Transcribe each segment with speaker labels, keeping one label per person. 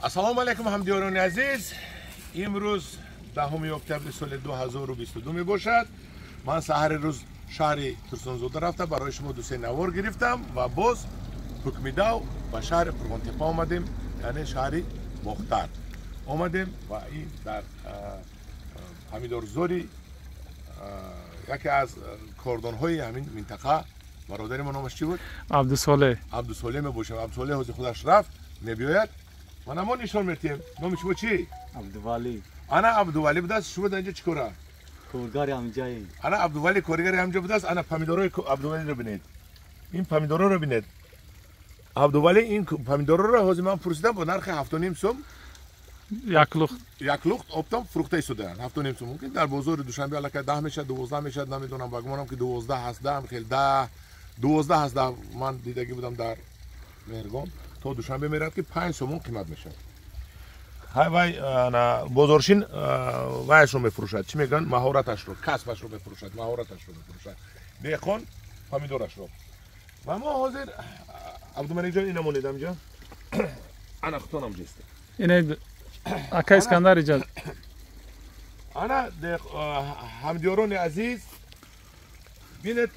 Speaker 1: Ассалому алайкум, ҳамдиёрони азиз. Имрӯз 10 октябри соли 2022 мебошад. Ман саҳари рӯз шаҳри Турсунзода рафта, барои шумо ду-се навор гирифтам ва боз ҳукмидав ба шаҳри Қурғонтеппа омадем, яъне шаҳри Бохтар омадем ва ин дар помидорзори яке аз кордонҳои ҳамин минтақа, бародари мо номаш чӣ буд?
Speaker 2: Абдусолеҳ.
Speaker 1: Абдусолеҳ мебошем. Абдусолеҳ ҳозир худаш рафт, мебиёяд. Мана мо нишон метиҳем. Номи шумо чӣ?
Speaker 3: Абдувалӣ.
Speaker 1: Ана Абдувалӣ будааст. Шумо дар инҷо чӣ кора?
Speaker 3: Коргари ҳамҷаем.
Speaker 1: Ана Абдувалӣ коргари ҳамҷа будааст. Ана помидорои Абдувалиро бинед. Ин помидороро бинед. Абдувалӣ ин помидороро ҳозир ман пурсидам, бо нархи 7,5 сом
Speaker 2: як лухт,
Speaker 1: як лухт оптом фурӯхта истодаанд. 7,5 сом. Мумкин дар бозори Душанбе аллакай 10 мешавад, 12 мешавад, намедонам. Ба гумонам ки 12 ҳаст, даҳам хел 10, 12 ҳаст. Ман дидагӣ будам дар Меҳргон то Душанбе меравад, ки 5 сомон қимат мешавад. Ҳай вай бозоршин вайашро мефурӯшад, чӣ мегӯянд, маҳораташро, касбашро мефурӯшад, маҳораташро мефурӯшад, деҳқон помидорашро. Ва мо ҳозир, Абдумаликҷон, ина монед амҷа, ана хутон амҷа истед.
Speaker 2: Ина ака Искандар иҷа.
Speaker 1: Ана ҳамдиёрони азиз, бинед,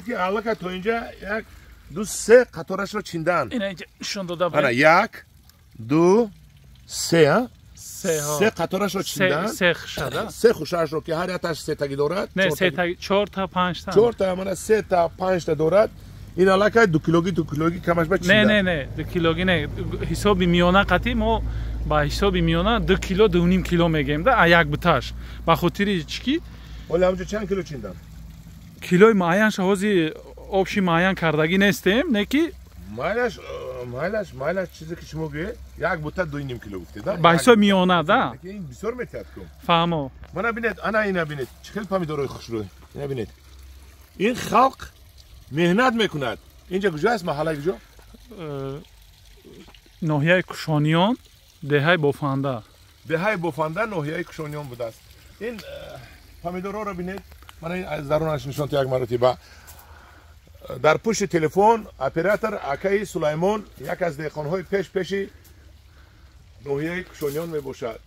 Speaker 1: ки аллакай то инҷа як, ду, се қаторашро чиндаанд.
Speaker 2: Ина инҷа нишон дода.
Speaker 1: Ана як, ду, се, се қаторашро чиндаанд.
Speaker 2: Се хушада.
Speaker 1: Се хушаашро, ки ҳар якташ сетагӣ дорад.
Speaker 2: Не, сетаги, чорта, панҷта.
Speaker 1: Чорта, мана сета, панҷта дорад. Ин аллакай 2 килогӣ, 2 килогӣ камаш ба
Speaker 2: Не, не, не, 2 килогӣ не. Ҳисоби миёна қатӣ мо ба ҳисоби миёна 2 кило, 2,5 кило мегӯем да, а як буташ. Ба хотири чӣ ки
Speaker 1: Ҳоли ҳамҷо чанд кило чиндан?
Speaker 2: Килои муайянша ҳозир общий муайян кардагӣ нестем, не ки
Speaker 1: Майлаш, майлаш, майлаш, чизе ки шумо гӯед, як бута 2,5 кило гуфтед.
Speaker 2: Ба ҳисоби миёна да.
Speaker 1: Ин бисёр метиҳад ку.
Speaker 2: Фаҳмо.
Speaker 1: Мана бинед, ана ина бинед, чӣ хел помидорои хушрӯй. Ина бинед, ин халқ меҳнат мекунад. Инҷа куҷо аст, маҳалла куҷо?
Speaker 2: Ноҳияи Кушониён, деҳаи Бофанда.
Speaker 1: Деҳаи Бофанда, ноҳияи Кушониён будааст. Ин помидорҳоро бинед. Мана аз дарунаш нишон як маротиба. Дар пушти телефон оператор акаи Сулаймон, як аз деҳқонҳои пеш пеши ноҳияи Кушониён мебошад.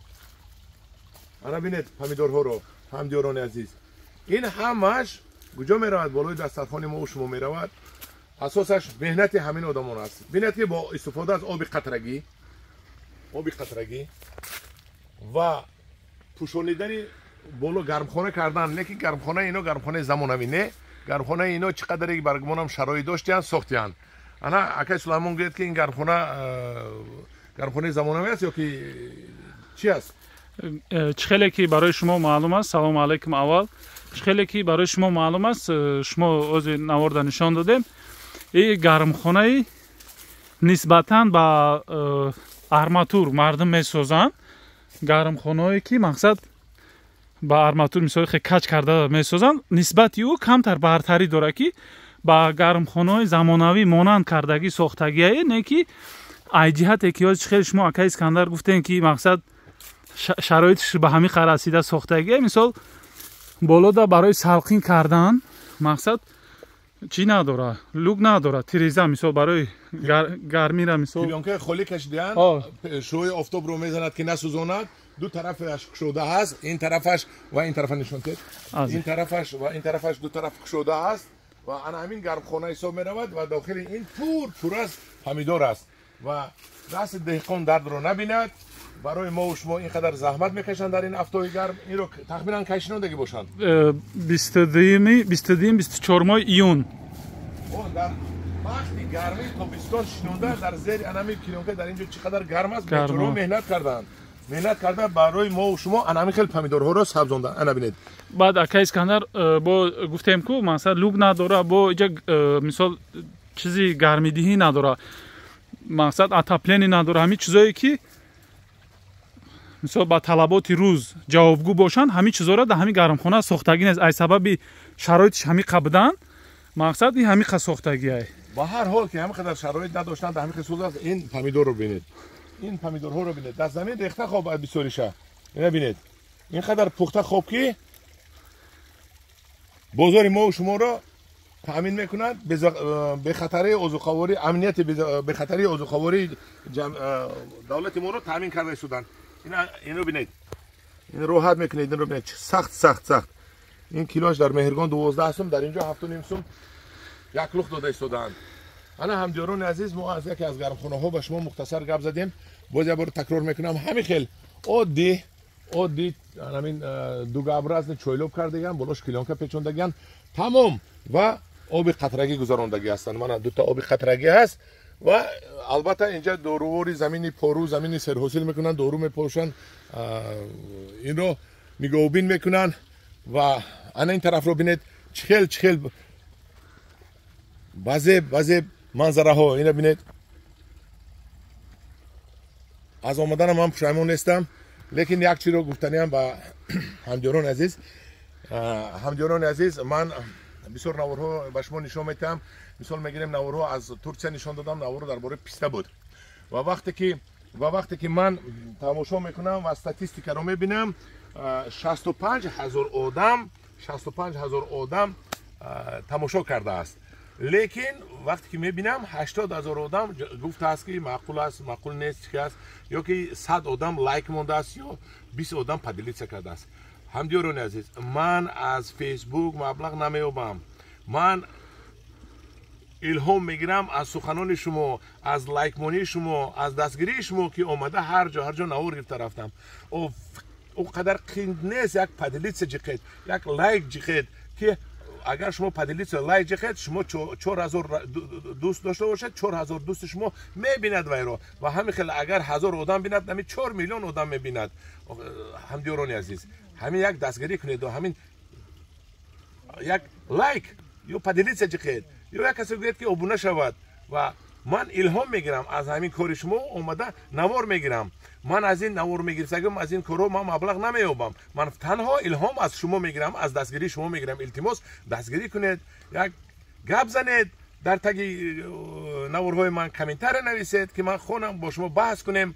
Speaker 1: Ана бинед помидорҳоро, ҳамдиёрони азиз. Ин ҳамааш куҷо меравад? Болои дастархони мо шумо меравад. Асосаш меҳнати ҳамин одамон аст. Бинед, ки бо истифода аз оби қатрагӣ, оби қатрагӣ ва пӯшонидани боло, гармхона кардан. Лекин гармхонаи ино гармхонаи замонавӣ не, гармхонаи ино чӣ қадаре бар гумонам шароит доштиянд, сохтиянд. Ана акай Сулаймон гӯяд, ки ин гармхона гармхонаи замонавӣ аст ё ки чӣ аст?
Speaker 2: Чӣ хеле ки барои шумо маълум аст, салому алайкум аввал, чӣ хеле ки барои шумо маълум аст, шумо ҳозир наворда нишон додем, и гармхонаи нисбатан ба арматур мардум месозанд. Гармхонаое ки мақсад ба арматур, мисоли хе кач карда месозанд, нисбати ӯ камтар бартарӣ дорад, ки ба гармхонаҳои замонавӣ монанд кардагӣ сохтагиае, не ки ай ҷиҳате ки ҳозир хеле шумо, акаи Искандар, гуфтем, ки мақсад шароитш ба ҳамин қадр расида сохтагия. Мисол, болода барои салқин кардан мақсад чӣ надора, люк надора, тиреза, мисол, барои гармира, мисол.
Speaker 1: Плёнкаи холӣ кашидаанд, шӯи офтобро мезанад, ки насӯзонад. Ду тарафаш кушода ҳаст, ин тарафаш ва ин тарафа нишон тед, ин тарафаш ва ин тарафаш, ду тараф кушода ҳаст. Ва ана ҳамин гармхона ҳисоб меравад ва дохили ин пур аз помидор аст. Ва дасти деҳқон дардро набинад. Барои мо шумо ин қадар заҳмат мекашанд дар ин афтоби гарм. Инро тахминан кай шинондагӣ бошанд?
Speaker 2: 22-ми, 22, 24 июн.
Speaker 1: Дар вақти гармии тобистон шинонда дар зери анами плёнка. Дар ин ҷо чӣ қадар гарм аст, бечораҳо меҳнат карданд, меҳнат карда барои мо шумо анами хел помидорҳоро сабзонда. Ана бинед.
Speaker 2: Баъд, ака Искандар, бо гуфтем ку масалан люк надора, бо иҷа мисол чизи гармидиҳӣ надора, мақсад отопление надора. Ҳамин чизое ки мисол ба талаботи рӯз ҷавобгӯ бошанд, ҳамин чизоро дар ҳамин гармхона сохтагӣ нест. Ай сабаби шароитиш ҳамин қа будан, мақсад ин ҳамин қа сохтагиай.
Speaker 1: Ба ҳар ҳол ки ҳамин қадар шароит надоштанд, ҳамин қисм аст. Ин помидорро бинед, ин помидорҳоро бинед, дар замин рехта хоб бисёриша. Ина бинед, ин қадар пухта хоб, ки бозори мо шуморо таъмин мекунад, бехатарии озуқаворӣ, амнияти бехатарии озуқавории давлати моро таъмин карда истоданд. Инро бинед, ин роҳат мекунед, инро бинед, сахт сахт сахт. Ин килоаш дар Меҳргон 12 сум, дар инҷо 7.5 сум як лух дода истодаанд. Ана ҳамдиёрони азиз, мо аз яке аз гармхонаҳо ба шумо мухтасар гап задем. Боз як бор такрор мекунам, ҳамин хел оддӣ оддӣ ҳамин дугообразный чойлоб кардаган, болош клёнка печондаган, тамом, ва оби қатрагӣ гузарондагӣ ҳастанд. Мана дута оби қатрагӣ ҳаст ва албатта инҷа дорувори замини пору, замини серҳосил мекунанд, дору мепошанд, инро нигоҳубин мекунанд. Ва ана ин тарафро бинед, чихел чихел баъзе баъзе манзараҳо, ина бинед. Аз омаданам ман пушаймон нестам, лекин як чиро гуфтаниам ба ҳамдиёрони азиз. Ҳамдиёрони азиз, ман бисёр наворҳо ба шумо нишон метиҳам. Мисол мегирем, наворҳо аз Турсия нишон додам, наворо дар бораи писта буд. Ва вақте ки ман тамошо мекунам ва статистикаро мебинам, 65 ҳазор одам, 65 ҳазор одам тамошо кардааст. Лекин вақте ки мебинам, 80 ҳазор одам гуфтааст, ки маъқул аст, маъқул нест, чи аст, ё ки 100 одам лайк мондааст, ё 20 одам поделиться кардааст. Ҳамдиёрони азиз, ман аз Фейсбук маблағ намеёбам. Ман илҳом мегирам аз суханони шумо, аз лайкмонии шумо, аз дастгирии шумо, ки омада ҳар ҷо ҳар ҷо навор гирифта рафтам. О қадар қин нест, як поделиться ҷиқед, як лайк ҷиқед, ки агар шумо поделиться, лайк ҷиқед, шумо 4000 дӯст дошта бошед, 4000 дӯсти шумо мебинад вайро. Ва ҳамин хел агар 1000 одам бинад, ҳамин 4 миллион одам мебинад. Ҳамдиёрони азиз, ҳамин як дастгирӣ кунед, ҳамин як лайк ё поделиться ҷиқед, ё як касе гӯяд, ки обуна шавад. Ва ман илҳом мегирам аз ҳамин кори шумо, омада навор мегирам. Ман аз ин навор мегирифтагим, аз ин корҳо ман маблағ намеёбам. Ман танҳо илҳом аз шумо мегирам, аз дастгирии шумо мегирам. Илтимос, дастгирӣ кунед, як гап занед дар таги наворҳои ман, комментария нависед, ки ман хонам, бо шумо баҳс кунем,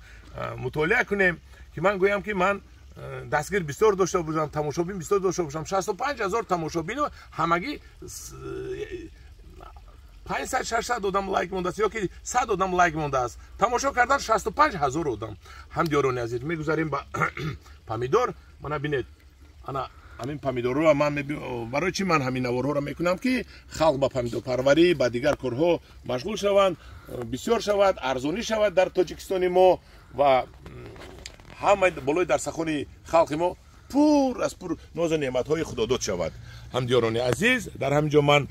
Speaker 1: мутолиа кунем, ки ман гӯям, ки ман дастгир бисёр дошта бошам, тамошобин бисёр дошта бошам. 65 000 тамошобину ҳамагӣ 500, 600 одам лайк мондааст ё ки 100 одам лайк мондааст, тамошо кардан 65 000 одам. Ҳамдиёрони азиз, мегузарем ба помидор. Мана бинед, ана ҳамин помидорро ман, барои чӣ ман ҳамин наворҳоро мекунам? Ки халқ ба помидорпарварӣ, ба дигар корҳо машғул шаванд, бисёр шавад, арзонӣ шавад дар Тоҷикистони мо ва ҳама болои дарсахони халқи мо пур аз пур нозу неъматҳои худодод шавад. Ҳамдиёрони азиз, дар ҳамин ҷо ман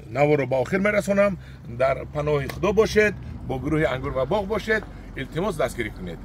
Speaker 1: наворро ба охир мерасонам. Дар паноҳи Худо бошед, бо гурӯҳи Ангур ва боғ бошед. Илтимос, дастгирӣ кунед.